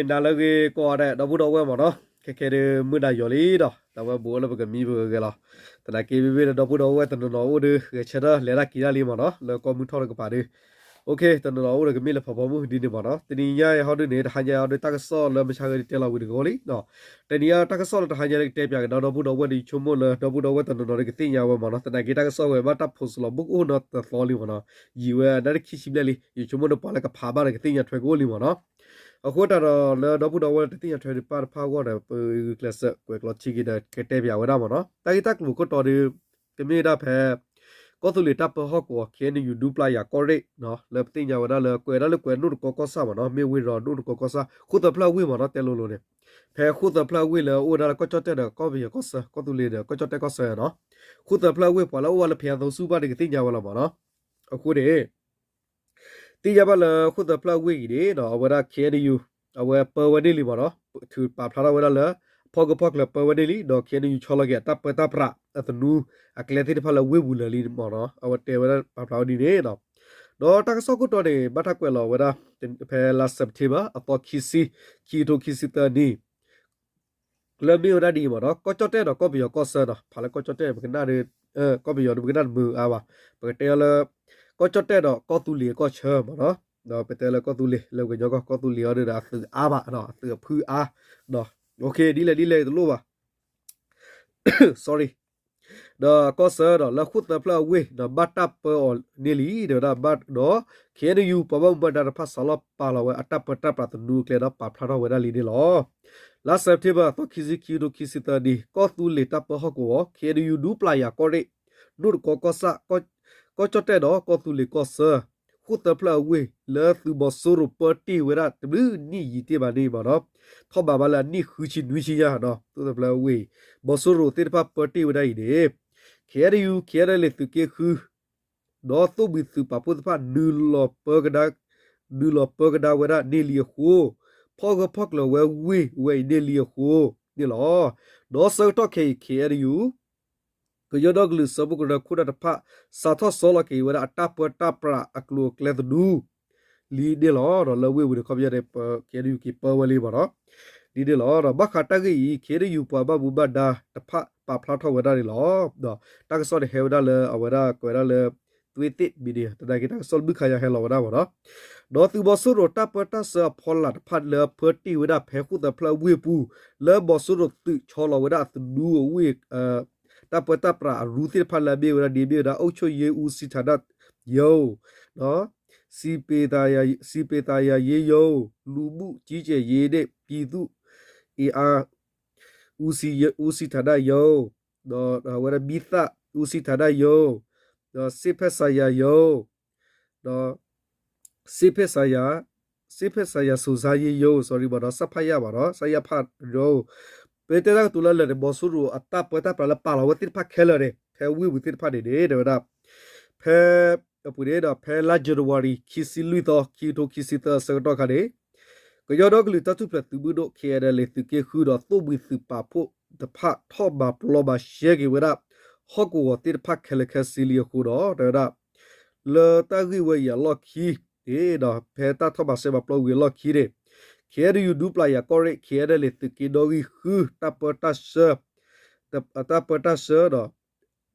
နၤလၢအဂ့ၤကိးဂၤဒဲး ဒီပုၢ်ဒီဝဲၢ်မ့ၢ်နီၤ, ခဲခဲဒုးမုၢ်နၤယိာ်လံဒီး တၢ်ဝဲဘူးအိၣ်လၢပကမံပကဂဲၤလီၤ. သနာ်က့ မ့မ့ၢ်လၢဒီပုၢ်ဒီဝဲၢ်တနီၤနီၤအိၣ်ဒီး ဂဲၤဆၢထၢၣ်လဲၤတၢ်က့ၤတၢ်လံမ့ၢ်နီၤ, လၢကီၢ်မုၢ်ထီၣ်တကပၤဒီး တနီၤနီၤအိၣ်ဒီးကမ့ၢ်လၢဖးဖီမုၢ်ဒ်န့ၣ်မ့ၢ်နီၤ. တနံၤညါအံၤဟီဒုန့ၣ် တဟါညါအံၤဟီဒု တၢ်ကစီၣ်လၢမုၢ်ဆါဂ့ၤဒုးတဲလီၤဝံၤတကီလံနီၤ. တနံၤညါတၢ်ကစီၣ်လၢတဟါညါလၢကတဲပၠးကဒီးဒီပုၢ်ဒီဝဲၢ်ဒီး ယဆိကမိၣ်လၢဒီပုၢ်ဒီဝဲၢ်တနီၤနီၤဒီးကသ့ၣ်ညါဝဲမ့ၢ်နီၤ. သနာ်က့ တၢ်ကစီၣ်ဝဲဘၣ်တၢ်ဖိးစလီၤဘၣ်အိၣ်နီတသီလံမ့ၢ်နီၤ, ယံာ်ဝဲနၣ်ရံၣ်ခံဆံဘျဲၣ်လံ. ယဆိကမိၣ်ဒီးပှၤလၢကဖးဘၣ်ဒီးကသ့ၣ်ညါထွဲကအိၣ်လံမ့ၢ်နီၤ. အဃိတၢ်ဒီးလၢဒီပုၢ်ဒီဝဲၢ်တသ့ၣ်ညါထွဲဒံးပၢ်တဖၣ်အဂီၢ်ဒီး ပဂုာ်ကျဲးစၢးကွဲးကျိာ်ထံက့ၤဒီး ကတဲပၠးဝဲဒၣ်မ့ၢ်နီၤ. တၢ်ဂ့ၢ်တၢ်ကျိၤခိၣ်တီဒီး ကမ့ၢ်ဝဲဒၣ်ဖဲ ကီၢ်သူလ့ၤတၢ်ပၢဟီၣ်ကဝီၤ ခ့ၣ်အဲၣ်ယူၣ် ဒူပျၢ်ယၤကီၢ်ရ့ၣ် လၢပသ့ၣ်ညါဝဲဒၣ်လၢ ကွဲးဒၣ်လၢကွဲးနိၣ်တကီကီၢ်ဆၣ်မ့ၢ်နီၤ, မ့ၢ်ဝ့ၢ်ဒီးနိၣ်တကီကီၢ်ဆၣ် ဃိၣ်သၢဖျၢၣ်အဝ့ၢ်မ့ၢ်နီၤ, တဲလိၤလိၤန့ၣ် ဖဲဃိၣ်သၢဖျၢၣ်အဝ့ၢ်လၢအအိၣ်ဝဲဒၣ်လၢကီၢ်ကၠီၣ်တဲၣ်ဒီးကီၢ်ပယီၤကီၢ်ဆၢ, ကီၢ်သူလ့ၤဒီးကီၢ်ကၠီၣ်တဲၣ်ကီၢ်ဆၢနီၤ, ဃိၣ်သၢဖျၢၣ်အဝ့ၢ် ပှၤလၢအအိၣ်ဝဲလၢဖဲအသိစူၣ်ဘၣ်ဒီးကသ့ၣ်ညါဝဲလီၤမ့ၢ်နီၤ. အဃိန့ၣ် သ့ၣ်ညါဘၣ်လၢဃိၣ်သၢဖျၢၣ်အဝ့ၢ်အံၤန့ၣ်ဒီး အဝဲဒၣ် ခ့ၣ်အဲၣ်ယူၣ် အဝဲပၢဝဲန့ၣ်လံမ့ၢ်နီၤ, ထုးပာ်ဖျါထီၣ်ဝဲဒၣ်လၢ ဖီကဖီၣ်ကျၢၤပၢဝဲန့ၣ်လံ, ဒီး ခ့ၣ်အဲၣ်ယူၣ် ဆီလီၤက့ၤအတၢ်ပၢတၢ်ပြးအသနူ အကျဲသ့ၣ်တဖၣ်လၢဝ့ၢ်ပူၤလၢာ်လံမ့ၢ်နီၤ, အဝဲတဲဝဲဒၣ်ပာ်ဖျါဝဲဒ်န့ၣ်ဒီး ဒီးတၢ်ကစီၣ်ခိၣ်တီန့ၣ် ဘၣ်တၢ်ကွဲးလီၤဝဲဒၣ် ဖဲလါစဲးပထ့ဘၢၣ် အသီခံဆံ ခံကထိခံဆံသၢနံၣ် လၢမ့ၢ်ဝဲဒၣ်ဒ်အံၤမ့ၢ်နီၤ, ကီၢ်ကၠီၣ်တဲၣ်ဒီးကီၢ်ပယီၤကီၢ်ဆၢနီၤ, ဖးလၢကီၢ်ကၠီၣ်တဲၣ် ပကနၣ်ဒီး ကီၢ်ပယီၤဒီးပကနၣ်တမုာ်အါဘၣ်, ပကတဲအီၤလၢ ကီၢ်ကၠီၣ်တဲၣ်ဒီးကီၢ်သူလ့ၤအကီၢ်ဆၢမ့ၢ်နီၤ, ဒီးပတဲလၢကီၢ်သူလ့ၤ လၢပှၤကညီကီၢ် ကီၢ်သူလ့ၤအီၤဒီးအသုးအါဘၣ်, အသုးအဖုအါ, ဒ်လဲၣ်ဒ်လဲၣ်တလိၣ်ဘၣ် sorry, ဒီးကီၢ်ဆၢဒီးလၢဃိၣ်သၢဖျၢၣ်အဝ့ၢ်ဒီး ဘၣ်တၢ်ပၢအီၤန့ၣ်လံ, ဒီးဝဲဒၣ်ဘၣ်ဒီး ခ့ၣ်အဲၣ်ယူၣ် ပှၤဘၣ်မူဘၣ်ဒါတဖၣ်စးလီၤပာ်လီၤဝဲအတၢ်ပၢတၢ်ပြးသနူအကျဲဒီးပာ်ဖျါထီၣ်ဝဲဒၣ်လံန့ၣ်လီၤ. လါစဲးပထ့ဘၢၣ် အသီခံဆံ ခံကထိခံဆံသၢနံၣ် ကီၢ်သူလ့ၤတၢ်ပၢဟီၣ်ကဝီၤ ခ့ၣ်အဲၣ်ယူၣ် ဒူပျၢ်ယၤကီၢ်ရ့ၣ် နိၣ်တကီကီၢ်ဆၣ် ကီၢ်ကၠီၣ်တဲၣ်ဒီးကီၢ်သူလ့ၤကီၢ်ဆၢ ဃိၣ်သၢဖျၢၣ်အဝ့ၢ် လၢသုးဘီစိရိၤပၢတ့ၢ်ဝဲဒၣ်တဘျုးနံၣ်ယံာ်တ့ၢ်ဘၣ်န့ၣ်မ့ၢ်နီၤ, ထီၣ်ဘးဘၣ်လၢအနံၣ်ဃုဆံနွံဆံညါနီၤ, ဃိၣ်သၢဖျၢၣ်အဝ့ၢ်အံၤ ဘီစိရိၤသ့ၣ်တဖၣ်ပၢတ့ၢ်ဝဲဒၣ်အံၤန့ၣ် ခ့ၣ်အဲၣ်ယူၣ် ခ့ၣ်အဲၣ်လ့ၤသုးက့ဃု ဒီးသိၣ်ဘှံးသုးပာ်ဖှိၣ်သ့ၣ်တဖၣ် နုာ်လီၤပၢကဒါဝဲဒၣ်န့ၢ်လံအဃိ, ဖီၣ်ဂၢၢ်ဖီၣ်ကျၢၤဝဲဝ့ၢ်ဝဲအံၤန့ၢ်လံအဃိန့ၣ်လီၤ. ဒီးဆၢကတီၢ်ခဲအံၤ ခ့ၣ်အဲၣ်ယူၣ် ကညီဒီကလုာ်စၢဖှိၣ်ကရၢခိၣ်နၢ်တဖၣ် စးထီၣ်ဆီလီၤက့ၤဝဲဒၣ်အတၢ်ပၢတၢ်ပြးအကျိၤအကျဲသနူ လံန့ၣ်လီၤ. ဒီးလၢဝ့ၢ်ပူၤန့ၣ် ခီပညီန့ၣ် ခ့ၣ်အဲၣ်ယူၣ်က့ၤပၢဝဲလံမ့ၢ်နီၤ, ဒ်န့ၣ်လီၤ. ဒီးဘၣ်ဃးတၢ်ဂ့ၢ်အံၤ ခ့ၣ်အဲၣ်ယူၣ်ပှၤဘၣ်မူဘၣ်ဒါတဖၣ်ပာ်ဖျါထီၣ်ဝဲဒၣ်န့ၣ်လီၤ. ဒီးတၢ်ကစီၣ်န့ၣ်ဟဲဝဲဒၣ်လၢအဝဲဒၣ်ကွဲးဝဲဒၣ်လၢ သွ့သ့ၣ်မံၤဒံး သနာ်က့တၢ်ကစီၣ်လၢမုၢ်ခါယါဟဲလီၤဝဲဒၣ်မ့ၢ်နီၤ, ဒီးသုးဘီစိရိၤတၢ်ပၢတၢ်ဆှၢအဖီလာ်တဖၣ်လၢအပၢတ့ၢ်ဝဲဒၣ်ဖဲဃိၣ်သၢဖျၢၣ်ဝ့ၢ်ပူၤ လၢဘီစိရိၤသုးဆီလီၤဝဲဒၣ်အသနူအဝ့ၢ် တၢ်ပၢတၢ်ပြးအရူသ့ၣ်တဖၣ်လၢအမ့ၢ်ဝဲဒၣ်ဒ်မ့ၢ်ဝဲဒၣ် အုပ်ချုပ်ရေးဦးစီးဌာနရုံး, စည်ပင်သာယာရေးရုံး, လူမှုကြီးကြပ်ရေးနှင့် ပြည်သူ့အင်အားဦးစီးဌာနရုံး, ဒီးအဝဲဒၣ် မီးသတ်ဦးစီးဌာနရုံး, ဒီး စစ်ဘက်ဆိုင်ရာရုံး, ဒီး စစ်ဘက်ဆိုင်ရာ စစ်ဘက်ဆိုင်ရာစုံစမ်းရေးရုံး sorry ဘၣ်ဒီး စဖရ ဘၣ်ဒီး စရဖ ရုံး, ပတဲတၢ်ကတိၤလၢလၢာ်န့ၣ် ဘီစိရိၤအတၢ်ပၢတၢ်ပြးလၢပာ်လီၤဝဲသ့ၣ်တဖၣ်ခဲလၢာ်န့ၣ် ဖဲဝ့ၢ်ပူၤသ့ၣ်တဖၣ်န့ၣ်န့ၣ် တဲဝဲဒၣ် ဖဲအပူၤန့ၣ်ဒီး ဖဲလါ January ခံဆံလွံၢ်သီ ခံကထိခံဆံသၢ အဆၢကတီၢ်ခါန့ၣ် ကညီဒီကလုာ်တၢ်ထူၣ်ဖျဲးသုးမုၢ်ဒိၣ် ခ့ၣ်အဲၣ်လ့ၤသုးက့ဃုဒီး သိၣ်ဘှံးသုးပာ်ဖှိၣ်တဖၣ် ထီၣ်မၤပျီမၤရှဲက့ၤဝဲဒၣ် ဟီၣ်ကဝီၤသ့ၣ်တဖၣ်ခဲလၢာ်ခဲဆ့လံအဃိဒီး တဲဝဲဒၣ် လၢတၢ်ဂ့ၢ်ဝဲအံၤအလီၢ်ခံန့ၣ်ဒီး ဖဲတၢ်ထီၣ်မၤရှဲမၤပျီဝံၤအလီၢ်ခံန့ၣ် ခ့ၣ်အဲၣ်ယူၣ် ဒူပျၢ်ယၤကီၢ်ရ့ၣ် ခ့ၣ်အဲၣ်လ့ၤသုးက့ဒီဂံၢ်ဃု တၢ်ပၢတၢ်ဆှၢ တၢ်ပၢတၢ်ဆှၢဒီး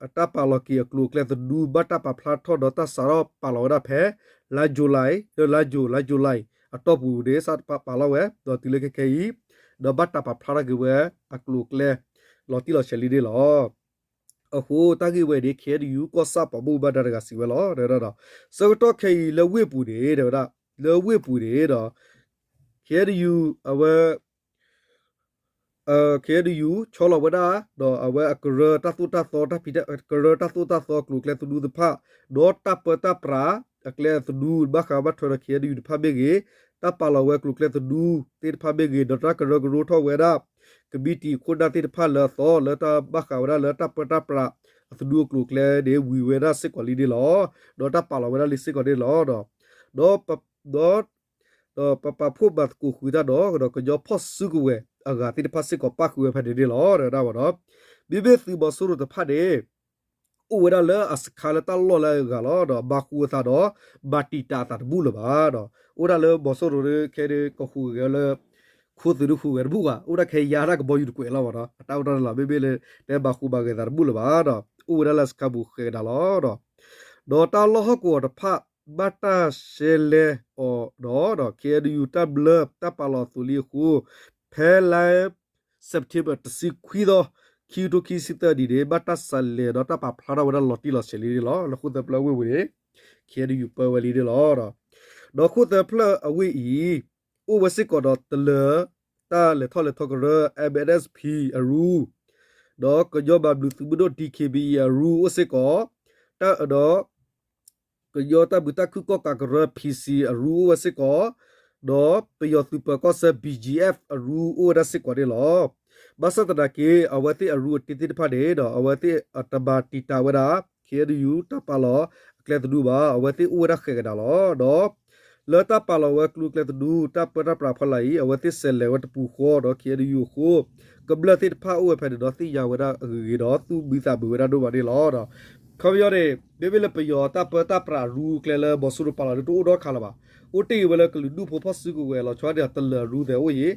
အတၢ်ပာ်လီၤက့ၤအကျိၤအကျဲသနူ ဘၣ်တၢ်ပာ်ဖျါထီၣ်ဒီးတၢ်စးထီၣ်ပာ်လီၤဝဲဒၣ်ဖဲ လါ July လၢလါ Ju- လါ July အတီၢ်ပူၤန့ၣ် စးပာ်လီၤဝဲ ဒီးတုၤလၢခဲခဲအံၤ ဒီးဘၣ်တၢ်ပာ်ဖျါထီၣ်က့ၤဝဲအကျိၤအကျဲ လီၤတံၢ်လီၤဆဲးလံန့ၣ်လီၤ. အဃိတၢ်ဂ့ၢ်ဝဲန့ၣ် ခ့ၣ်အဲၣ်ယူၣ် ကီၢ်ဆၣ်ပှၤဘၣ်မူဘၣ်ဒါတဂၤစံးဝဲလီၤ. ဒီး ဆၢကတီၢ်ခဲအံၤလၢဝ့ၢ်ပူၤန့ၣ် တဲဝဲဒၣ် လၢဝ့ၢ်ပူၤန့ၣ်ဒီး ခ့ၣ်အဲၣ်ယူၣ် အဝဲ ခ့ၣ်အဲၣ်ယူၣ် ဆီလီၤဝဲဒၣ် ဒီးအဝဲအကရၢတၢ်သိၣ်တၢ်သီ တၢ်ဖံးတၢ် ကရၢတၢ်သိၣ်တၢ်သီကျိၤကျဲသနူတဖၣ် ဒီးတၢ်ပၢတၢ်ပြး အကျဲအသနူ ဘၣ်ဃးဘၣ်ထွဲဒီး ခ့ၣ်အဲၣ်ယူၣ်တဖၣ်မ့ၢ်ဂ့ၤ တၢ်ပာ်လီၤဝဲကျိၤကျဲသနူသ့ၣ်တဖၣ်မ့ၢ်ဂ့ၤ ဒီးတၢ်ကရၢကရိထီၣ်ဝဲဒၣ် ကမံးတံာ်ခိၣ်နၢ်သ့ၣ်တဖၣ်လၢအသီ လၢတၢ်ဘၣ်ဃးဝဲဒၣ်လၢတၢ်ပၢတၢ်ပြးအသနူအကျိၤအကျဲန့ၣ် ဝံၤဝဲဒၣ်စ့ၢ်ကီးလံန့ၣ်လီၤ. ဒီးတၢ်ပာ်လီၤဝဲဒၣ်လံစ့ၢ်ကီးန့ၣ်လီၤ. ဒီး ဒီး ဒီးပပာ်ဖှိၣ်မၤသကိးဃုာ်တၢ်ဒီး ကညီဖီၣ်စုကဝဲၤအဂၤသ့ၣ်တဖၣ်စ့ၢ်ကီးပၣ်ဃုာ်ဝဲဖဲန့ၣ်န့ၣ်လီၤ. တဲဝဲဒၣ်မ့ၢ်နီၤ, မ့မ့ၢ်သုးမီၤစိရိၤတဖၣ်န့ၣ် အိၣ်ဝဲဒၣ်လၢအစခါလၢတၢ်လီၢ်လၢအဂၤလီၤ. ဒီးဘၣ်ဃူအသးဒီး ဘၣ်တံာ်တာ်အသးတဘူၣ်လၢၤဘၣ်ဒီး အိၣ်ဒၣ်လၢဘီစိရိၤဒီး ခဲဒုးကဃုာ်ဂဲၤလၢ ခိၣ်သုးဒုးဃုာ်ဂဲၤတဘူၣ်ဘၣ်, အိၣ်ဒၣ်ခဲယါတၢ်ကဘီယူၤတကွဲးလီၤဘၣ်ဒီး အတၢ်အိၣ်တၢ်လီၤ မ့မ့ၢ်လၢ တဲဘၣ်ဃူဘၣ်ဂဲၤသးတဘူၣ်လၢၤဘၣ်ဒီး အိၣ်ဝဲဒၣ်လၢစခါပူၤဃဲၤကဒါလီၤဒီး ဒီးတၢ်လီၢ်ဟီၣ်ကဝီၤတဖၣ် ဘၣ်တၢ်ရှဲလဲအီၤဒီး ဒီး ခ့ၣ်အဲၣ်ယူၣ် တၢ်ဘျၢတၢ်ပာ်လီၤအသိးလံအဃိ ဖဲလါ September တဆံခွံသီ ခံကထိခံဆံသၢနံၣ်န့ၣ် ဘၣ်တၢ်ဆဲးလဲၤဒီးတၢ်ပာ်ဖျါထီၣ်ဝဲဒၣ်လီၤတံၢ်လီၤဆဲးလံန့ၣ်လီၤ. လၢဃိၣ်သၢဖျၢၣ်အဝ့ၢ်ပူၤန့ၣ် ခ့ၣ်အဲၣ်ယူၣ် ပၢဝဲလံန့ၣ်လီၤ. ဒီးဃိၣ်သၢဖျၢၣ်အဝ့ၢ်အံၤ အိၣ်ဝဲစ့ၢ်ကီးဒီးတလၢၤ တၢ်လဲၤထီၣ်လဲၤထီကရၢ MNSP အရူ ဒီးကညီဘၣ်ဘျုးသုးမုၢ်ဒိၣ် DKBA အရူအိၣ်စ့ၢ်ကီး, တၢ်အဒီး ကညီတၢ်မုာ်တၢ်ခုၣ်ကီၣ်ကးကရၢ PC အရူအိၣ်ဝဲစ့ၢ်ကီး, ဒီးပယီၤသုးပၢၤကီၢ်ဆၢ BGF အရူအိၣ်ဝဲဒၣ်စ့ၢ်ကီးန့ၣ်လီၤ. ဘၣ်ဆၣ်သနာ်က့ အဝဲသ့ၣ်အရူအတ့သ့ၣ်တဖၣ်န့ၣ်ဒီး အဝဲသ့ၣ်အတဘၣ်တံာ်တာ်ဝဲဒၣ် ခ့ၣ်အဲၣ်ယူၣ် တၢ်ပာ်လီၤအကျဲသနူဘၣ်, အဝဲသ့ၣ်အိၣ်ဝဲဒၣ်ဃဲၤကဒါလီၤ. ဒီး လၢတၢ်ပာ်လီၤဝဲကျိၤအကျဲသနူ တၢ်ပၢတၢ်ပြးဖီလာ်အံၤ အဝဲသ့ၣ်ဆဲးလဲၤဝဲတပူၤဃီဒီး ခ့ၣ်အဲၣ်ယူၣ်အဃိ ကမျၢၢ်သ့ၣ်တဖၣ်အိၣ်ဝဲဖဲန့ၣ်ဒီး သ့ၣ်ညါဝဲဒၣ်အဂ့ၤဂ့ၤဒီး သူၣ်ဘံၣ်သးဘုၣ်ဝဲဒၣ်ဒိၣ်မးန့ၣ်လီၤ. ဒီး ခီပညီန့ၣ် မ့မ့ၢ်လၢပယီၤတၢ်ပၢတၢ်ပြးအရူအကျဲလၢဘီစိရိၤပာ်လီၤဒီးတအိၣ်ဒီးခးလၢၤဘၣ်. အိၣ်တ့ၢ်ဝဲလၢကလုာ်ဒူၣ်ဖိဖီၣ်စုကဝဲၤလီၤဆီန့ၣ် တလၢၤအရူသဲးအိၣ်ယံ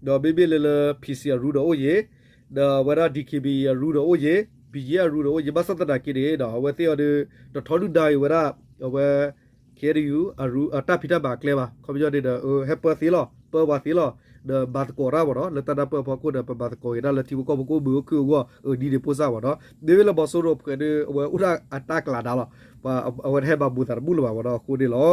ၤ, ဒီးမ့မ့ၢ်လၢလၢ PC အရူဒီးအိၣ်ယံၤ, ဒီးဝဲဒၣ် DKBA အရူဒီးအိၣ်ယံၤ, BGF အရူဒီးအိၣ်ယံၤ, ဘၣ်ဆၣ်သနာ်က့န့ၣ်ဒီး အဝဲသ့ၣ်အီၤဒီး တထီဒုၣ်ဒါအံၤဝဲဒၣ် အဝဲ ခ့ၣ်အဲၣ်ယူၣ် အတၢ်ဖံးတၢ်မၤအကျဲဘၣ်. ခီပညီန့ၣ်ဒီး ဟဲပၢသ့လီၤ, ပၢဝဲသ့လီၤ, ဒီးမၤသကိးတၢ်မးဒီး လၢတၢ်နၢ်ပၢၢ်အဖီခိၣ်ဒီး ပမၤသကိးက့ၤဒၣ်လၢထံဖိကီၢ်ဖိကအိၣ်ဘှံးအိၣ်ခုၣ်အဂီၢ် အဒ်န့ၣ်ဖိစၢ်မးဒီး မ့မ့ၢ်လၢဘီစိရိၤဖှဲးဒီး အဝဲအိၣ်ဒၣ်အတၢ်ကလၤဒါလီၤ. ပှၤအဝဲတဟဲဘၣ်ဘူးသးတဘူၣ်လၢၤဘၣ်မးဒီး အဃိန့ၣ်လီၤဒီး ဒီး လၢ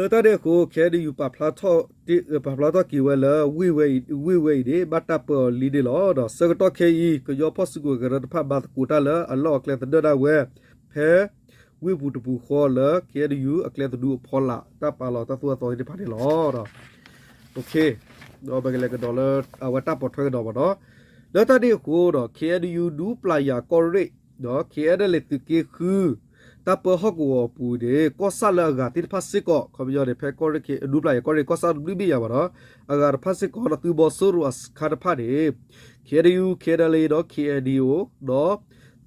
တၢ်န့ၣ်အဃိ ခ့ၣ်အဲၣ်ယူၣ် ပာ်ဖျါထီၣ်က့ၤဝဲလၢ ဝ့ၢ်ဝဲအံၤန့ၣ် ဘၣ်တၢ်ပၢအီၤလံန့ၣ်လီၤ. ဒီးဆၢကတီၢ်ခဲအံၤ ကညီဖီၣ်စုကဝဲၤကရၢတဖၣ် မၤသကိးတၢ်လၢအလီၢ်အကျဲသနၢၣ်ဒၣ်ဝဲ ဖဲဝ့ၢ်ပူၤတပူၤဃီလၢ ခ့ၣ်အဲၣ်ယူၣ် အကျဲသနူအဖီလာ် တၢ်ပာ်လီၤတၢ်သိၣ်တၢ်သီသ့ၣ်တဖၣ်န့ၣ်လီၤ. ဒီးပကလဲၤကဒီးလၢ အဝဲတၢ်ပိာ်ထွဲကဒီးမးဒီး လၢတၢ်န့ၣ်အဃိဒီး ခ့ၣ်အဲၣ်ယူၣ် ဒူပျၢ်ယၤကီၢ်ရ့ၣ် ဒီး ခ့ၣ်အဲၣ်ယူၣ် သုးက့ဃု တၢ်ပၢဟီၣ်ကဝီၤအပူၤန့ၣ် ကီၢ်ဆၣ်လၢအဂၤသ့ၣ်တဖၣ်စ့ၢ်ကီး ခီပညီန့ၣ် ဖဲကီၢ်ရ့ၣ် ဒူပျၢ်ယၤကီၢ်ရ့ၣ် ကီၢ်ဆၣ်တဘျုးဘ့ၣ်ယၤမးဒီး အဂၤတဖၣ်စ့ၢ်ကီးဒီး သုးမီၤစိရိၤအစခါတဖၣ်န့ၣ် ခ့ၣ်အဲၣ်ယူၣ် ခ့ၣ်အဲၣ်ယူၣ် ဒီး ခ့ၣ်အဲၣ်ယူၣ် ဒီး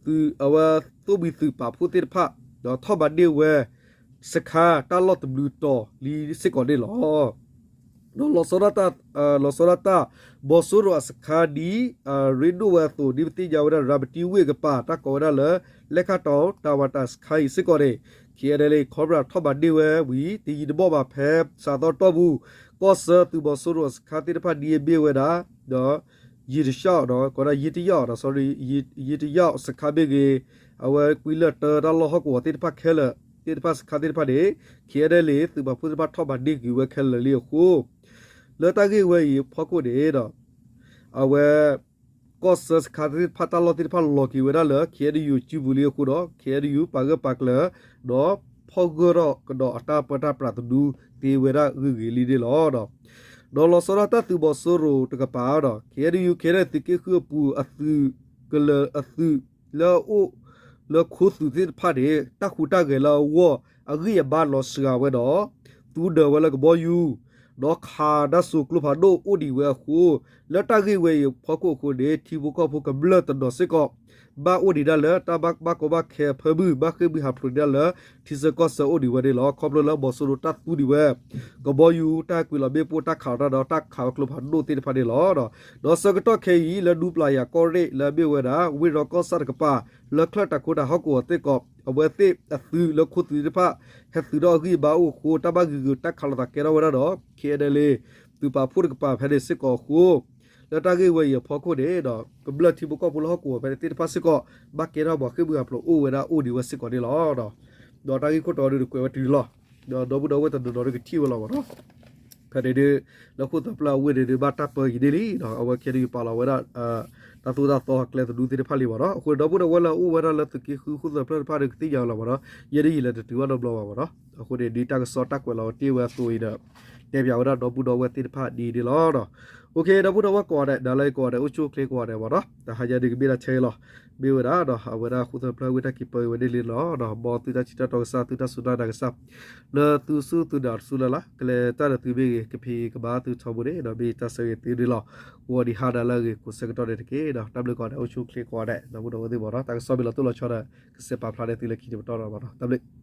သုးအဝဲသိၣ်မှံၤသုးပာ်ဖှိၣ်သ့ၣ်တဖၣ် ဒီးထီၣ်ဘၣ်န့ၢ်ဝဲ စခါတၢ်လီၢ်တဘျုးတီၤလံစ့ၢ်ကီးန့ၣ်လီၤ. ဒီးလီၤဆီဒၣ်တၢ် လီၤဆီဒၣ်တၢ် ဘီစိရိၤအစခါဒ် အရ့ဒိၣ်ဝဲအသိး ဒ်ပသ့ၣ်ညါဝဲဒၣ် ရၤမတံဝ့ၢ်ကပၤ တၢ်ကိးဝဲဒၣ်လၢ လဲခါတီၤ တၢ်ဝၤတၢ်စခါအံၤစ့ၢ်ကီးန့ၣ် ခ့ၣ်အဲၣ်ယူၣ် ခီဘြၣ်ထီၣ်ဘၣ်န့ၢ်ဝဲဝံၤ တယံာ်တမီၢ်ဘၣ်ဖဲ စးသီတီၢ်ပူၤ ကီၢ်ဆၢသုးမီၤစိရိၤအစခါသ့ၣ်တဖၣ်ဒ်အမ့ၢ်ဝဲဒၣ် ဒီး ယံာ်တယီၣ်ဒီး ကိးဒၣ်ယံာ်တယီၣ်ဒီး sorry ယံာ်တယီၣ်စခါမ့ၢ်ဂ့ၤ, အဝဲကွံလၢၢ်တၢတၢ်လီၢ်ဟီၣ်ကဝီၤသ့ၣ်တဖၣ်ခဲလၢာ် သ့ၣ်တဖၣ်စခါသ့ၣ်တဖၣ်န့ၣ် ခ့ၣ်အဲၣ်ယူၣ် သုးပာ်ဖှိၣ်သ့ၣ်တဖၣ်ထီၣ်ဘၣ်န့ၢ်ကွံာ်ဝဲခဲလၢာ်လံအဃိ လၢတၢ်ဂ့ၢ်ဝဲအံၤအဖီခိၣ်န့ၣ်ဒီး အဝဲ ကီၢ်ဆၢစခါသ့ၣ်တဖၣ်တၢ်လီၢ်သ့ၣ်တဖၣ်လီၤက့ၤဝဲဒၣ်လၢ ခ့ၣ်အဲၣ်ယူၣ်စုပူၤလံအဃိဒီး ခ့ၣ်အဲၣ်ယူၣ် ပာ်ဂၢၢ်ပာ်ကျၢၤ ဒီးဖီၣ်ဂၢၢ်ထီၣ်ကဒီးအတၢ်ပၢတၢ်ပြးသနူသ့ဝဲဒၣ်ဂ့ၤဂ့ၤလံန့ၣ်လီၤ. ဒီးလီၤဆီဒၣ်တၢ်သုးမီၤစိရိၤတကပၤဒီး ခ့ၣ်အဲၣ်ယူၣ် ခ့ၣ်အဲၣ်ယူၣ် သုးက့ဃုအပူၤအသုး ကလၢၤအသုး လၢအအိၣ်လၢခိသုးသ့ၣ်တဖၣ်န့ၣ် တၢ်ဟူးတၢ်ဂဲၤလၢအဂီၢ် အဂံၢ်အဘါလီၤစှၤဝဲဒီး သူဒၢးဝဲလၢကဘီယူၤ ဒီးခးတၢ်စိၤကျိဖးဒိၣ်အိၣ်ဒံးဝဲအဃိ လၢတၢ်ဂ့ၢ်ဝဲအံၤအဖီခိၣ်အဃိန့ၣ် ထံဖိကီၢ်ဖိကမျၢၢ်တနီၤစ့ၢ်ကီး ဘၣ်အိၣ်ဒံးဒၣ်လၢတၢ်ဘၣ်ကီဘၣ်ခဲအဖၢမုၢ် ဘၣ်ဃ့ၢ်မှံဟးဖျိးဒံးဒၣ်လၢ ထံဆၢကီၢ်ဆၢအိၣ်ဒံးဝဲန့ၣ်လီၤ. ခီဖျိလၢဘီစိရိၤတၢ်သူဒံးဝဲ ကဘီယူၤ တၢ်ကွံာ်လီၤမ့ၣ်ပိၢ် တၢ်ခးလီၤတၢ်ဒီး တၢ်ခးဝဲကျိဖးဒိၣ်သ့ၣ်တဖၣ်န့ၣ်လီၤ. ဒီးဆၢကတီၢ်ခဲအံၤ လၢဒူပျၢ်ယၤကီၢ်ရ့ၣ်လၢအမ့ၢ်ဝဲဒၣ် ဝ့ၢ်ရီကီၢ်ဆၣ်တကပၤ လၢချၢၣ်တၢ်ခိတၢ်ဟီၣ်ကဝီၤသ့ၣ်ကီး အဝဲသ့ၣ်အသုးလၢခိသုးသ့ၣ်တဖၣ် ဟဲသုးထီၣ်အဂံၢ်အဘါအိၣ်အဃိ တၢ်ဘၣ်ဂ့ၤဂ့ၤ တၢ်ခးလိာ်သးကဲထီၣ်ဝဲဒၣ်ဒီး ခ့ၣ်အဲၣ်ယူၣ် သုးပာ်ဖှိၣ်တကပၤဖဲန့ၣ်စ့ၢ်ကီးအဃိ လၢတၢ်ဂ့ၢ်ဝဲအံၤအဖီခိၣ်န့ၣ်ဒီး ကမျၢၢ်ထံဖိကီၢ်ဖိလၢဟီၣ်ကဝီၤဖဲန့ၣ်သ့ၣ်တဖၣ်စ့ၢ်ကီး ဘၣ်ကဲထီၣ်ပှၤဃ့ၢ်မှံဟးဖျိးအိၣ်ဝဲဒၣ်အိၣ်ဒံးဝဲစ့ၢ်ကီးန့ၣ်လီၤ. ဒီးတၢ်ဂ့ၢ်ခိၣ်တီဒုးတကွဲးဝဲတုၤလီၤ. ဒီးဒီပုၢ်ဒီဝဲၢ်တနီၤနီၤဒုးကထံၣ်ဝဲလီၤမးနီၤ. ဖဲန့ၣ်ဒုး လၢခိၣ်သၢဖျၢၣ်အဝ့ၢ်န့ၣ်ဒုး ဘၣ်တၢ်ပၢယံာ်န့ၢ်လံ. အဝဲခဲအံၤပာ်လီၤဝဲဒၣ် တၢ်သိၣ်တၢ်သီအကျဲသနူသ့ၣ်တဖၣ်လံမးနီၤ. အဃိန့ၣ် ဒီပုၢ်ဒီဝဲၢ်လၢအအိၣ်ဝဲဒၣ်လၢသုးက့ဃု ခိၣ်သၢဖျၢၣ်တဖၣ်ဒုးကသ့ၣ်ညါဝဲလီၤမးနီၤ. ယဲဒၣ်ယလဲၤတတုၤဘၣ်နီတဘျီဘၣ်မးနီၤ. အဃိန့ၣ် ဒ်တၢ်ကစီၣ်တၢ်ကွဲးလီၤတ့ၢ်ဝဲအသိးအံၤဒီး တဲပၠးဝဲဒၣ်ဒီပုၢ်ဒီဝဲၢ်သ့ၣ်တဖၣ်ဒ်အံၤန့ၣ်လီၤ. ဒီပုၢ်ဒီဝဲၢ်ကိးဂၤဒဲး ဒီးလၢကိးဂၤဒဲး အိၣ်ဆူၣ်အိၣ်ချ့ကိးဂၤဒဲးမ့ၢ်နီၤ, တဟါညါဒုးကဘ့ၣ်တၢ်ဆၢအံၤလီၤ. မ့ၢ်ဝဲဒၣ်ဒီး အဝဲဒၣ်ဃူသၢဖျၢၣ်ဝ့ၢ်တၢ်က့ၤပၢဝဲဒ်လံနီၤ, ဒီးမ်သုတၢ်ထံၣ်တၢ်တီကစၢ် သုတၢ်စူၢ်တၢ်နာ်ကစၢ် လၢသုဆူၣ်သုနာ်ဆူၣ်လၢ်လၢ် ကလဲၤတၢ်ဒီးသုမ့ၢ်ဂ့ၤ ကဖံးကမၤသုထီဘိန့ၣ် ဒီးမ့ၢ်တၢ်ဆၢဂ့ၤသုဒုလီၤ. ဂီၤဒံးဟါဒၣ်လၢအဂ့ၤကိးဆၢကတီၢ်န့ၣ်တက့ၢ်ဒီး တၢ်ဘျုးကိးဂၤဒဲး အိၣ်ဆူၣ်အိၣ်ချ့ကိးဂၤဒဲး ဒီပုၢ်ဒီဝဲၢ်သ့ၣ်မ့ၢ်နီၤ, တၢ်ကစီၣ်မ့ၢ်လီၤတိၢ်လီၤဆီဒီး ကစဲးပာ်ဖျါန့ၢ်သုလၢခံတပတီၢ်ဒီးမ့ၢ်နီၤ, တၢ်ဘျုး